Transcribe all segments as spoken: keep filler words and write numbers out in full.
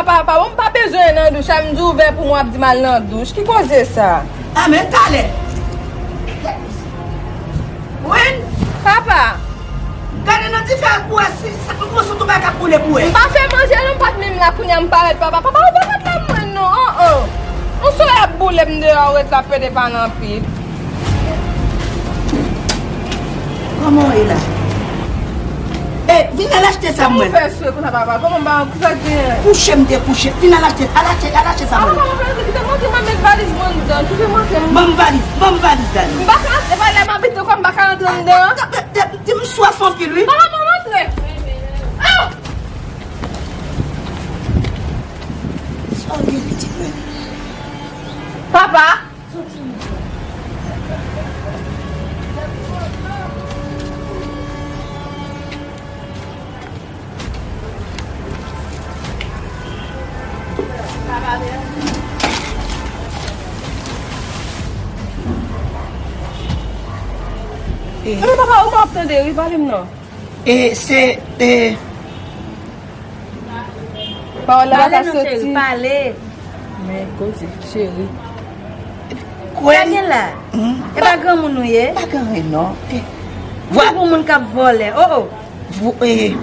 Papa, papa, bon, m pa bezwen nan douch, a m di w ouvè pou mwen, w ap di m al nan douch. Ki koze sa? A, men talè. Wen. Papa. Gade nan dife a pou wè si sa, pou sou tou bagay k ap boule pou wè. M pa fè manje non, m pa t menm la kounye a m parèt, papa. Papa, ou pa ka ban mwen non, oh, oh. Yon solèy ap boule m deyò, ou ret la pede pale anpil. Kòman w ye la? E, vin al achte sa mwen. Kòman w fè sou konsa, papa? Kòman m pa, kisa k genyen? Kouche m te kouche. Vin al achte, al achte, al achte sa mwen. Papa, papa, kite m antre, m ap met valiz mwen anndan. Kite m antre. Ban m valiz, ban m valiz, Dani. M pa ka antre, pa lè m abite kò, m pa ka antre anndan. Di m swaf anpil, wi. Papa, ban m antre. Ah! Sa w gen, pitit mwen? Papa! E papa, ou pa ap tande, wi, pale m non. E se, e, Pawòl la pa ka soti. Pale non, cheri, pale. Men koze, cheri. Kwen. Sa gen la? Hmm? E pa granmoun ou ye? Pa granmoun non. E, vwa- Ki pou moun k ap vòlè? Oh, oh. Vo-, e,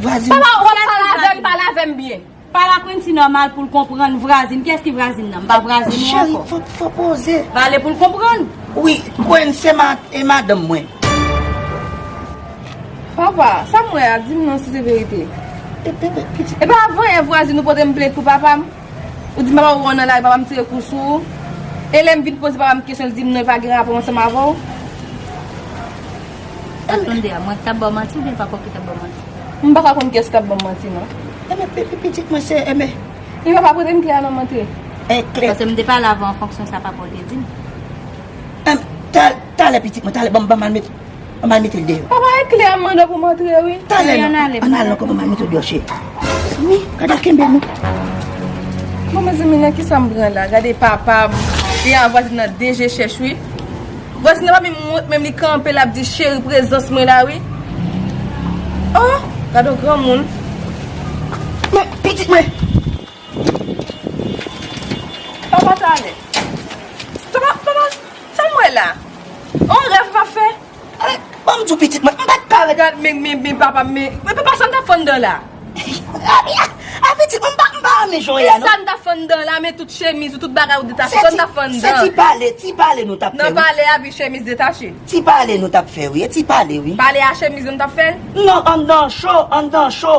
vwazin. Papa, w ap pale avè m, pale avè m byen. Pale a Quency nòmal pou l konprann vwazin. Kiyès ki vwazin nan? M pa vwazin ou ankò. Cheri, fò, fò poze. Pale pou l konprann. Wi, Quency se ma-, e madanm mwen. Papa, sa m wè a, di m non si se verite. E, e, e, pitit. E pa avan yè vwazin ou pote m plent pou papa m? Ou di m papa ou nan lari, papa m tire kou sou ou? E lè m vin poze papa m kesyon, l di m non, li pa gen rapò ansanm avè w? Atann de a, mwen k t ap ba w manti oubyen papa w ki t ap ba w manti? M pa ka konn kiyès k t ap ban m manti non. Enben, pi-, pi-, pitit mwen se, enben. E papa, prete m kle a non, m antre. E, kle. Paske m te pale avè w an fonksyon sa papa w te di m. Enben, ta-, talè pitit mwen, talè, ban m, ban m al met, ban m al mete l deyò. Papa, e kle a m mande w pou m antre, wi. Talè non, ann al non, ban m al mete l deyò, cheri. Wi, gade l kenbe nou. Bon, mezanmi, nan kisa m pran la? Gade papa m, e a vwazin nan de je chèch, wi. Vwazin nan pa menm wont, menm li kanpe, l ap di, cheri, prezans mwen la, wi. Oh, gade yon granmoun. Men, pitit mwen. Papa talè. Papa, papa, sa m wè la? On rèv m ap fè? Ay, ban m di w pitit mwen, m pa t ka ret. Gad, men, men, men, papa, men, men papa, sa n t ap fè anndan la? A, a, a, pitit mwen, m pa, m pa renmen jan w ye a non. Sa n t ap fè anndan la, men tout chemiz ou, tout bagay ou detache, sa n t ap fè anndan? Se ti pale, ti pale nou t ap fè, wi. Nan pale a, pi chemiz detache. Ti pale nou t ap fè, wi, e ti pale, wi. Pale a chemiz nou t ap fè? Non, anndan cho, anndan cho.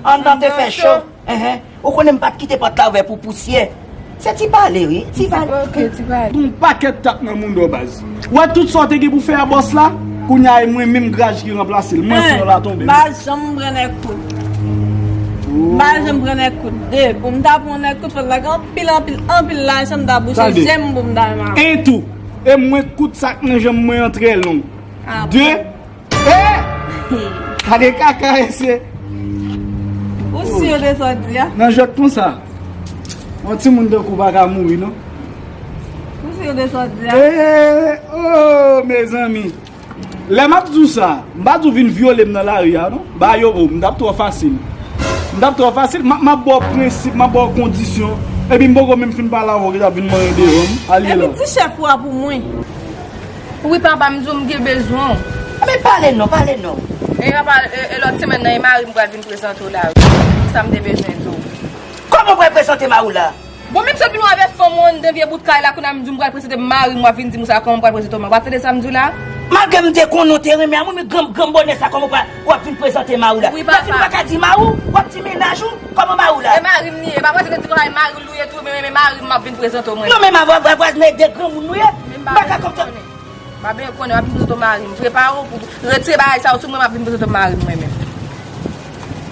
Anndan te fè cho. Enhen. Ou konnen m pa t kite pòt la ouvè pou pousyè. Se ti pale, wi. Ti pale. Ok, ti pale. Yon pakèt tap nan mouda w, baz. Ou wè tout sa w te gen pou fè a bòs la? Kounye a, e mwen menm graj ki ranplase l. Mansyon la tonbe. M pa janm pran nèg kout. M pa janm pran nèg kout. De, pou m ta pran nèg kout, fòk m ta gen anpil, anpil, anpil lajan, m ta bouche je m pou m ta wè maman. En tou, e mwen kout sa k nan janm mwen an trè long. De, Eh! Gade kaka, mesye. Ou si de sa w di a? Nan jwèt konsa, yon timoun tankou w pa ka mouri, non. Ou si de sa w di a? Eh! Oh, mezanmi. Lè m ap di w sa, m pa di w vin vyole m nan lari a, non. Ba yo, oh, m t ap twò fasil. M t ap twò fasil. M ap, m ap ba w prensip, m ap ba w kondisyon. Epi m poko menm fin pale avè w, ki t ap vin manyen devan m. Al ye la. Epi ti chèf ou a pou mwen. Wi, papa, m di w m gen bezwen w. Enben, pale non, pale non. E, papa, e, e lòt semèn nan, e mari m pral vin prezante w la, wi. Sa m te bezwen di w. Kòman w pral prezante mari w la? Bon, menm sot vin wè avèk fanm ou anndan vye bout kay la, kounye a m di w m pral prezante mari m, w ap vin di m sa, kòman m pral prezante w mari? W ap tande sa m di w la? Malgre m te konnen w te renmen a mwen, men granm, granm bònè sa, kòman w pral, w ap vin prezante mari w la? Wi, papa. Lafin ou pa ka di mari w, w ap di mennaj ou, kòman mari w la? E mari m li ye, papa, se te di konsa, e mari l ou ye tou, men, men, men mari m, m ap vin prezante w mwen. Non, men ma vwa, vwa, vwa, nèg de granmoun nou ye. M pa ka konprann. M pa byen konnen, m ap vin prezante w mari m. Prepare w pou retire bagay sa yo sou mwen, m ap vin prezante w mari m mwen menm.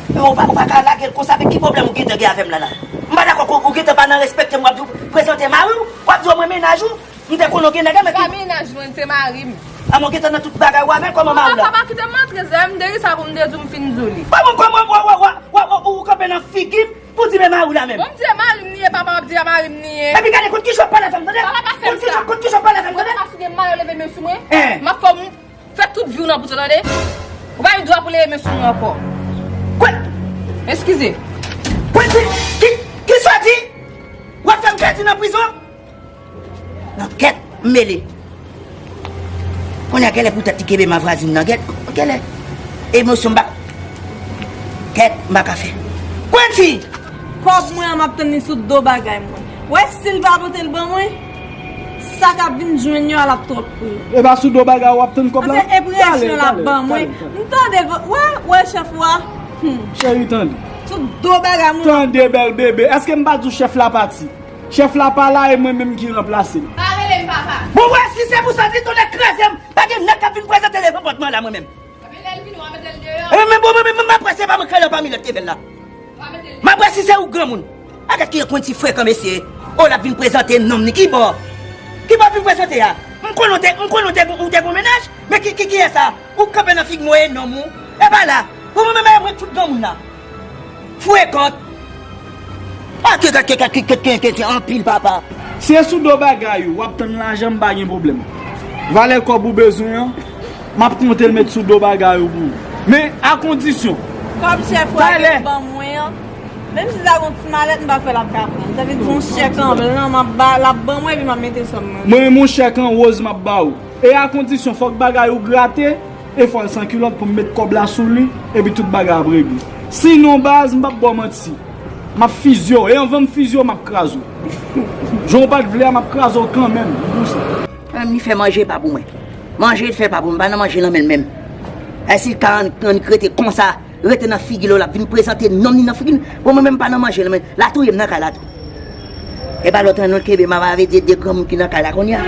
Men ou pa, ou pa ka lage l konsa, men ki pwoblèm ou gentan gen avè m la la? M pa dakò ke ou gentan pa nan respekte m, w ap di w prezante mari w, w ap di w mwen mennaj ou, m te konnen w gen nèg, men. Pa mennaj mwen, se mari m. A, mwen gentan nan tout bagay ou avè l, kòman mari w la? Papa, kite m antre, zè m deri sa pou m te di w m fin di w li. Kòman, kòman, w, w, w, w, w, ou kanpe nan figi m? Pou di men mari w la menm. Bon, m di e mari m li ye, papa, w ap di a mari m li ye. Epi gade, kout ki jan w ap pale avè m, tande? Papa, pa fè m sa. Kout ki jan, kout ki jan w ap pale avè m, tande? Papa, si w gen mal, leve men sou mwen. Eh. M ap fè w fè tout vi w nan pout, tande? Ou pa gen dwa pou leve men sou mwen ankò. Kwè. Eskize. Kwè. Ki, ki, ki sa w di? W ap fè m pèdi nan prizon? Nan kèt, m mele. Kounye a, genlè poutèt li kenbe m a vwazin nan. Kèt, genlè emosyon m pa. Kèt, m pa ka fè. Kwenty! Kòb mwen an, m ap tann li sou do bagay mwen. Wè, si l pa pote l ban mwen, sa k ap vin jwenn yo a, l ap twòp pou yo. E pa sou do bagay w ap tann kòb la? Paske e presyon l ap ban mwen. M tande, wè, wè, chèf, wè. Hmm. Cheri, tande. Sou do bagay mwen. Tande, bèl bebe. Èske m pa di w chèf la pati? Chèf la pa la, e mwen menm ki ranplase l. Pa rele m papa. Bon, wè, si se pou sa, di tonnè kraze m. Pa gen nèg k ap vin prezante devan pòt mwen la, mwen menm. Epi lè l vini, w a mete l deyò. E men, bon, men, men, men, m ap wè se pa mwen k rele w pami lòt level la. W a mete l deyò. M ap wè si se ou granmoun. A gad ki konn ti frekan mesye. O, l ap vin prezante nonm ni ki bò. Ki bò vin prezante a? M konnen w te, m konnen w te, ou te gon mennaj. Men ki, ki, kiyès sa? Ou kanpe nan figi m, ou e nonm ou. E pa la. Bon, mwen menm, mwen fout granmoun la. Frekan. A, ke, ke, ke, ke, ke, ke, ke, ke, anpil, papa. Si e sou do bagay ou, w ap tann lajan, m pa gen pwoblèm. Valè kòb ou bezwen an, m ap konte l met sou do bagay ou pou ou. Men, a kondisyon. Kòb chèf ou a gen ban mwen an. Menm si sa gon ti malèt, m pa kwè l ap ka pran. Sa vle di yon chèk an blan, m ap ba, l ap ban mwen, epi m ap mete sòm nan. Mwen menm, yon chèk an woz, m ap ba ou. E a kondisyon, fòk bagay ou grate, e fò l san kilòt pou m met kòb la sou li, epi tout bagay ap regle. Sinon, baz, m p ap ba w manti. M ap fizye w. E anvan m fizye w, m ap kraze w. Jan w pa t vle a, m ap kraze w kanmenm. Pou sa. Menm li fè manje pa pou mwen. Manje l fè pa pou mwen. M pa nan manje nan men l menm. Èske l ka annik rete konsa? Rete nan figi l, l ap vin prezante nonm ni nan figi l. Bon, mwen menm pa nan manje l, men l a touye m nan kay la tou. E pa lòt an non l kenbe m ava avè de, de granmoun ki nan kay la kounye a.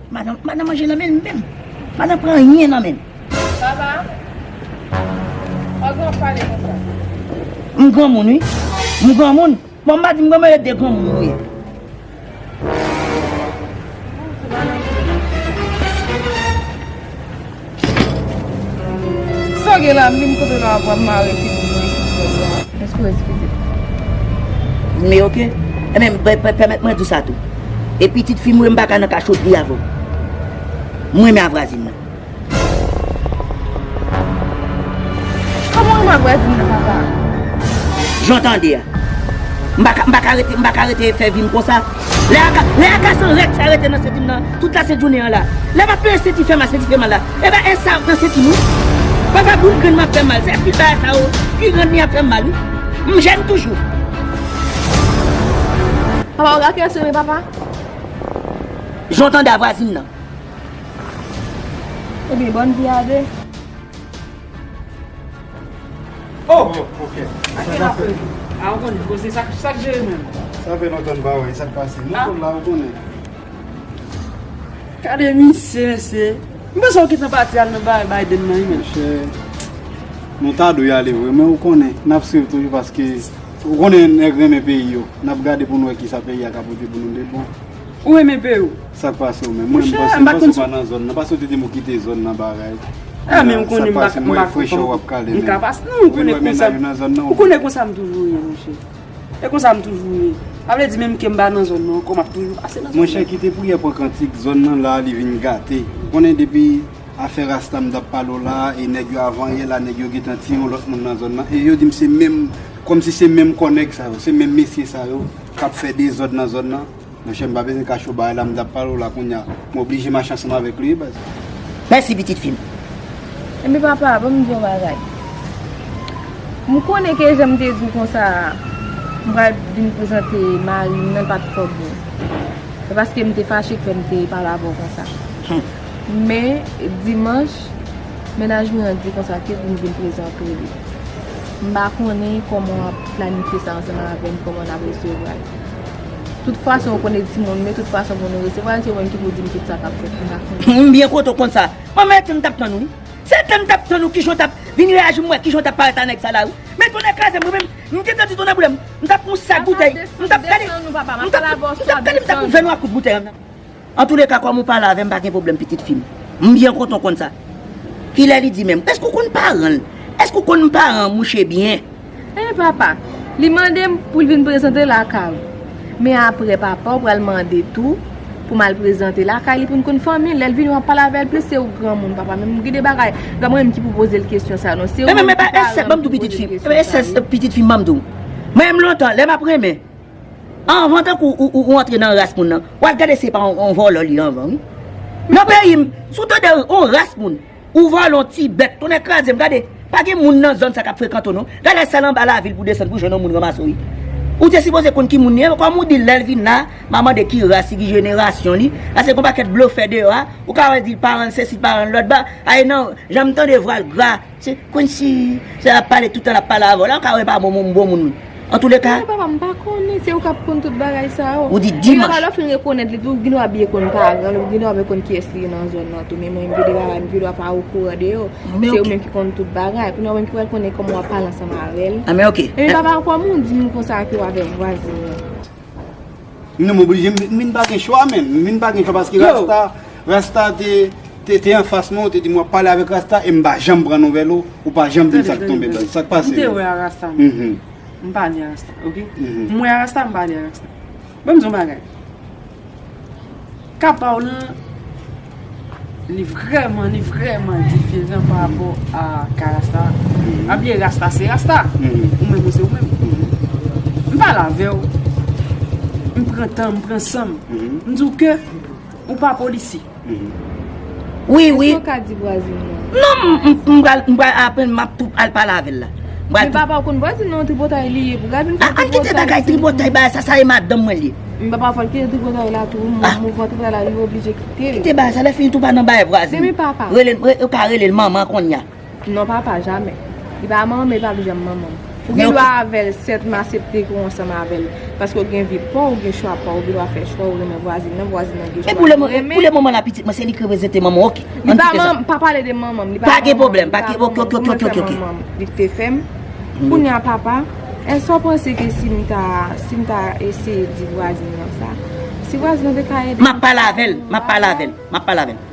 M pa nan, m pa nan manje nan men l menm. M pa nan pran anyen nan men l. Papa, pa gen w ap pale konsa. M granmoun, wi. M granmoun. Bon, m pa di m granmoun, e de granmoun nou ye. Sa w gen la, m vin kote w la, w ap mare figi mwen. Èske w eskize m? Men oke. Ebyen, pè-, pè-, pèmèt mwen di w sa tou. E pitit fi m, wi, m pa ka nan kachotri avè w. M renmen a vwazin nan. Kòman w renmen a vwazin nan, papa? Jan w tande a. M pa ka, m pa ka rete, m pa ka rete fè vi m konsa. Lè a ka, lè a ka san règ sa rete nan senti m nan, tout lasent jounen an la. Lè m ap plede senti fè mal, senti fè mal la. E pa e sa nan senti m wi. Papa boul grenn m ap fè mal. Se pil bagay sa yo ki rann li ap fè m mal wi. M jèn toujou. Papa, w gate sere, papa. Jan w tande a vwazin nan. Ebyen, bòn vi a de. Oh! Oh, ok. Sa k ap fèt? A, ou konnen, koze sa, sa k jere menm. Sa fè lontan n pa wè, sa k pase? Nou konn la, ou konnen. Gade misye, mesye. M panse w gentan pati al nan bagay Biden nan, wi, menm. Monchè, nou ta dwe ale vre, men ou konnen, n ap swiv toujou paske ou konnen nèg renmen peyi yo. N ap gade pou n wè kisa peyi a ka pote pou nou de bon. Ou renmen peyi w? Sa k pase w menm? Mwen, m panse, m panse w pa nan zòn nan. Paske w te di m ou kite zòn nan bagay. A, men m konnen m pa, m pa konn. Sa k pase, m wè frechè w ap kale menm. M ka pase, non, ou konnen konsa. Ou konnen konsa m toujou ye, monchè. E konsa m toujou ye. Sa vle di menm ke m pa nan zòn nan ankò, m ap toujou pase nan zòn nan. Monchè, kite priyè pran kantik, zòn nan la, li vin gate. Ou konnen depi afè rasta m t ap pale w la, e nèg yo avan yè la, nèg yo gentan tiye yon lòt moun nan zòn nan. E yo di m se menm, kòmsi se menm kò nèg sa yo, se menm mesye sa yo k ap fè dezòd nan zòn nan. Monchè, m pa bezwen kache w bagay la, m t ap pale w la kounye a. M oblije mache ansanm avèk li wi baz. Mèsi pitit fi m. Ebyen papa, ban m di w yon bagay. M konnen ke jan m te di w konsa a, m pral vin prezante mari m nan, l pa t fè w byen. Se paske m te fache k fè m te pale avè w konsa. Hmm. Men, dimanch, mennaj mwen an di konsa ke pou m vin prezante li. M pa konnen kòman w ap planifye sa ansanm avè m, kòman n ap resevwa l. Tout fason, ou konnen timoun, men tout fason pou nou resevwa l, se ou menm ki pou di m tout sa k ap fèt, m pa konnen. M byen kontan w konn sa. Mwen, men, tann m t ap tann ou, wi. Se tann m t ap tann ou, kijan w t ap vin reyaji, m wè kijan w t ap parèt a nèg sa la, wi. Men tonnè kraze m, mwen menm, m gentan di tonnè boule m, m t ap pran yon sak boutèy, m t ap gade, m t ap, m t ap gade, m t ap pran vè nwa kout boutèy an. Antouleka, kòm ou pale avè m, pa gen pwoblèm, pitit fi m. M byen kontan w konn sa. Kilè li di menm? Èske w konn paran l? Èske w konn paran mouche byen? Ebyen papa, li mande m pou l vin prezante lakay ou. Men apre papa, ou pral mande tou pou m al prezante lakay li, pou n konn fanmi l. Lè l vini, w ap pale avè l plis, se ou granmoun, papa. Men m gen de bagay, granmoun menm ki pou poze l kesyon sa yo, non. Se ou menm ki paran pou poze l kesyon sa yo. Ebyen, ebyen, pitit fi m, ban m di w. Mwen menm lontan, lè m ap renmen, anvan tankou ou, ou, ou antre nan ras moun nan, w al gade si se pa yon, yon vòlò li anvan, wi. Nan peyi m, si w tande yon ras moun, ou vòlè yon ti bèt, tonnè kraze m, gade, pa gen moun nan zòn sa k ap frekante w non. Gade sèl anba lavil pou desann pou jwenn yon moun ranmase w, wi. Ou te sipoze konn ki moun li ye, kòm ou di l lè l vin la, m a mande ki ras li, ki jenerasyon li. Paske gen yon pakèt blofè deyò a, ou ka wè di paran l sesi, paran l lòt ba, ay non, jan m tande vwa l gra, se kòmsi se l ap pale tout tan l ap pale avè w la, ou ka wè pa bon, bon, bon moun wi. Antouleka. Men papa, m pa konnen, se ou k ap konn tout bagay sa yo. Ou di dimanch. Epi papa, lè w fin rekonèt li tou, ou gendwa byen konn paran l, ou gendwa byen konn kiyès li ye nan zòn nan tou. Men mwen, m gen de bagay, m gendwa pa okouran de yo. Men se ou menm ki konn tout bagay. Kounye a ou menm ki pral konnen kòman w ap pale ansanm avè l. A, men oke. Epi papa, kòman ou di m konsa ke w avèk vwazin nan? Non, m oblije, m, m vin pa gen chwa menm. M vin pa gen chwa paske Rasta, Rasta te, te, te anfas mwen, ou te di m w ap pale avèk Rasta e m pa janm pran nouvèl ou, ou pa janm di m sa k tonbe, baz. Sa k pase menm? M te wè a Rasta menm. M pale a Rasta, oke? M wè a Rasta, m pale a Rasta. Ban m di w yon bagay. Ka pa w lan, li vrèman, li vrèman diferan pa rapò a ka Rasta. Pa bliye Rasta se Rasta. Ou menm ou se ou menm. M pale avè w. M pran tan, m pran san m. M di w ke ou pa polisye. Wi, wi. Èske w ka di vwazin nan? Non, m, m, m pral, m pral aprann, m ap tou al pale avè l la. M pral tou. Men papa, ou konn vwazin nan yon tripotay li ye, pou gade yon tripotay. A, al kite bagay tripotay, bagay sa, sa e madanm mwen li ye. Men papa, fò l kite tripotay la tou, mou-, mouvman tripotay la, li oblije kite l. Kite bagay sa, lè fini tou pa nan bagay vwazin. Men, men papa. Rele l, re-, ou ka rele l manman kounye a. Non, papa, jamè. Li pa manman m, li p ap janm manman m. Ou gen dwa avè l, sèt, m aksepte ke w ansanm avè l. Paske w gen vi pa w, ou gen chwa pa w, ou gen dwa fè chwa, ou renmen vwazin nan, vwazin nan gen chwa pou l renmen. Men pou le moman la, pitit mwen, se li ki reprezante manman w, oke. Li pa manman m, pa pale de manman m, li pa manman m, li pa manman m, mwen fè manman m, li te fè m. Kounye a, papa, èske w panse ke si m ta, si m ta eseye di vwazin nan sa, si vwazin nan te ka ede m? M ap pale avè l, m ap pale avè l, m ap pale avè l.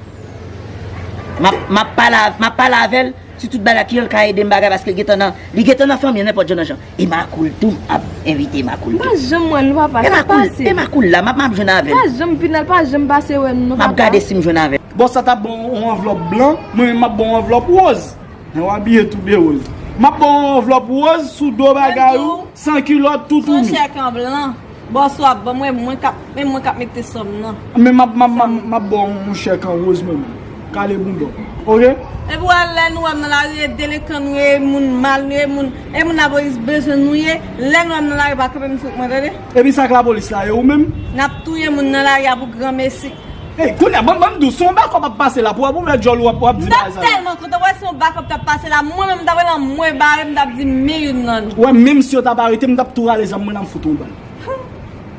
M ap, m ap pale, m ap pale avè l sou tout bagay, kijan l ka ede m bagay, paske l gentan nan, li gentan nan fanmi an nenpòt jan nan jan. E Makoul tou, m ap envite Makoul tou. M pa janm wè l non papa, sa k pase? E Makoul la, m ap, m ap jwenn avè l. M pa janm vin la, l pa janm pase wè m non papa. M ap gade si m jwenn avè l. Bòs la t ap ba w yon anvlòp blan, mwen menm m ap ba w yon anvlòp wòz. Men w abiye tou de wòz. M ap ba w yon anvlòp wòz sou do bagay ou, san kilòt, toutouni. Son chèk an blan. Bòs w ap ban mwen, mwen k ap, men mwen k ap mete sòm nan. Men m ap, m ap, m ap, m ap ba w yon chèk an wòz mwen menm. Kale bounda w. Oke? Epi w wè lè nou wè m nan lari, e delenkan nou ye, e moun mal nou ye, e moun, e moun lapolis bezwen nou ye, lè nou wè m nan lari, pa kanpe m sou mwen, tande? Epi sa k lapolis la ye ou menm? N ap touye moun nan lari a pou granmesi. Ey, kounye a, ban, ban m di w, se yon bakòp ap pase la, pou w ap ouvè djòl ou, w ap, w ap di bagay sa yo. M t ap tèlman kontan, wè, se yon bakòp t ap pase la, mwen menm, m t ap rele mwen bare, m t ap di m meri m nan. Wè, menm si yo t ap arete m, m t ap tou rale zam mwen, m ap fout yon bal.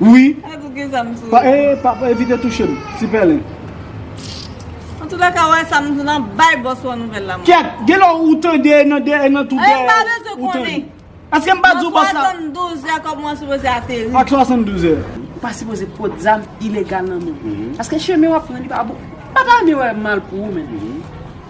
Wi. An tou gen zam sou ou. Pa, eh, pa, pa evite touche m, ti pèlen. Antouleka, wè sa m di w lan, bay bòs ou an nouvèl la, mwen. Kèt, gen lè ou tande nan dèyè, nan tou dèyè, ou tande. Èske m pa di w bòs la? Nan swasanndouz zè, kòb mwen sipoze ateri. Ak swasanndouz zè. Ou pa sipoze pot zam ilegal nan men w. Paske chemen w ap pran, li pa bon. M pa ta renmen wè mal pou ou, men.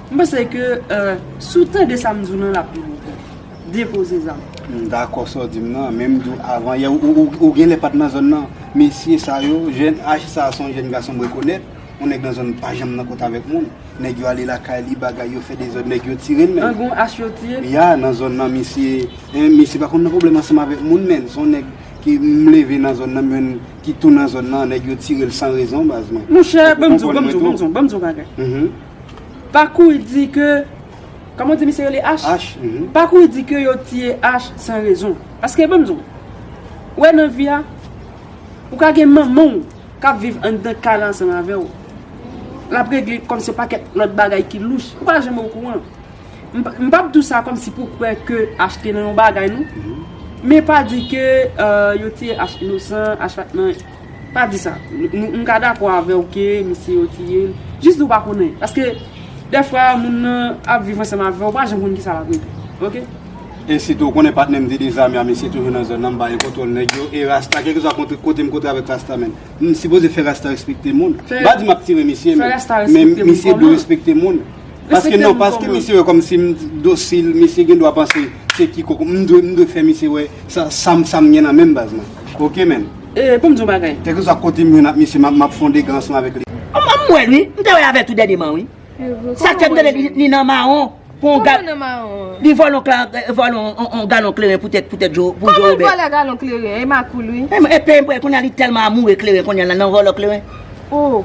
M panse ke, euh, si w tande sa m di w lan, l ap pi bon pou ou. Depoze zam. M dakò sa w di m nan, men m di w avan yè, ou, ou, ou, ou genlè pa t nan zòn nan. Mesye sa yo, jèn H sa a, se yon jèn gason m rekonèt. Yon nèg nan zòn pa janm nan kont avèk moun. Nèg yo ale lakay li, bagay yo fè dezòd, nèg yo tire l menm. An gon H yo tiye? Ya, nan zòn nan, misye, en, misye pa konn nan pwoblèm ansanm avèk moun, menn. Se yon nèg ki m leve nan zòn nan, menn, ki tou nan zòn nan, nèg yo tire l san rezon, baz mwen. Monchè, ban m di w, ban m di w, ban m di w, ban m di w bagay. Pa kouri di ke, kòman w di misye rele H? H, mhm. Pa kouri di ke yo tiye H san rezon. Paske ban m di w, ou wè nan vi a, ou ka gen manman w k ap viv anndan kay la ansanm avè w. L ap regle kòmsi yon pakèt lòt bagay ki louch. Ou pa janm okouran. M p-, m p ap di w sa kòmsi pou kwè ke H te nan yon bagay, non. Mhm. Men pa di ke, euh, yo tiye H inosan, H pa t nan. Pa di sa. Nou, nou, m ka dakò avè w ke misye yo tiye l. Jis di w pa konnen. Paske dèfwa moun nan ap viv ansanm avè w, ou pa janm konn kisa l ap regle. Oke? E sitou, ou konnen patnè m te dezame a, misye toujou nan zòn nan, m ba yo kontwòl nèg yo. E Rasta, kèlkeswa kote, kote m kontre avèk Rasta, menn. M sipoze fè Rasta respekte moun. M pa di m ap tire misye, men, men misye dwe respekte moun. Paske non, paske misye wè kòmsi m dosil, misye gen dwa panse se kikòk. M dwe, m dwe fè misye wè sa, sa m, sa m gen nan men m, baz mwen. Oke, menn. E, pou m di yon bagay. Kèlkeswa kote m jwenn ak misye, m ap, m ap fè yon dega ansanm avèk li. M, m wè l, wi. M te wè avè l tou dènyèman, wi. Sa k fè m tande li, li nan mawon. Pou yon ga-, li vòlè yon kla-, vòlè yon, yon, yon galon kleren poutèt, poutèt Jo, pou Jo Wobè. Kòman l vòlè galon kleren? E makoul, wi. E, e peye m pou kounye a li tèlman amoure kleren kounye a l nan vòlè kleren. Oh.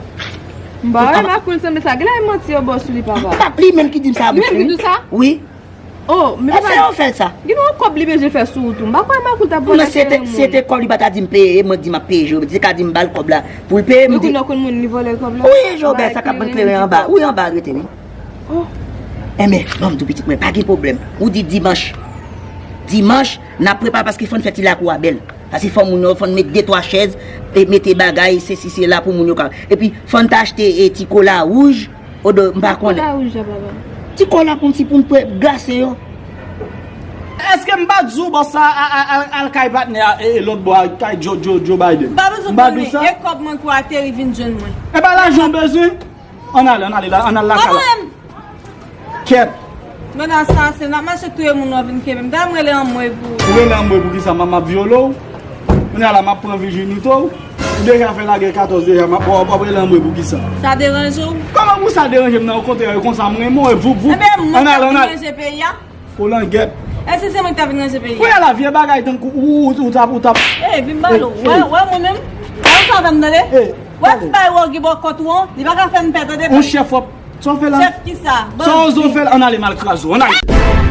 M pa wè makoul sanble sa. Gen lè e manti yo ba w sou li, papa. M pa, li menm ki di m sa, bouch li, wi. Li menm ki di w sa? Wi. Oh, men papa. E se yo fè l sa. Gen yon kòb li bezwen fè sou ou tou. M pa kwè makoul t ap vòlè kleren moun. Non, se te, se te kòb li pa ta di m peye, mwen di m ap peye Jo, li te ka di m ba l kòb la pou l peye m. Li di. Ou konn moun li vòlè kòb la? Wi, Jo Wobè, sa k ap vann kleren anba. Wi, anba l rete, wi. Oh. Enben, ban m di w pitit mwen, pa gen pwoblèm. Ou di dimanch. Dimanch, n ap prepare paske fò n fè ti lakou a bèl. Paske fò moun yo, fò n met de twa chèz, e mete bagay, sesi, sela pou moun yo ka. Epi, fò n ta achte, e, ti kola wouj, odo, m pa konnen. Kola wouj la, papa. Ti kola pou n, ti pou n pre-, glase yo. Èske m pa di w bòs sa a, a, al, al kay patnè a, e, e, lòt bò a, kay Jo, Jo, Jo Biden? M pa bezwen konnen, e kòb mwen ki ateri vin jwenn mwen. E pa lajan w bezwen? Ann ale, ann ale la, ann al lakay la. Kèt. Mennaj sa, se n ap mache touye moun nan vin kenbe m. Dayè m rele anmwey pou ou. Ou rele anmwey pou kisa? M ap vyole w? Kounye a la, m ap pran vijinite w. Ou deja fè lagè katòz deja, m ap, w ap, w ap rele anmwey pou kisa? Sa deranje w? Kòman pou sa deranje m nan? Okontrè, e konsa m renmen w, e voup, voup. Enben, mwen k ap vin ranje peyi a. Kolangèt. Èske se mwen ki ta vin ranje peyi a? Kounye a la, vye bagay tankou ou, ou, ou t ap, ou t ap. Ey, vin m pale w. Wè, wè mwen menm. Wè sa fè m tande? Wè ti bay Rogi bò kont ou an, li pa ka fè m pè tande. On chèf w ap, sa w fè la? Chèf kisa? Sa w oze w fè la? Ann ale m al kraze w, ann ale.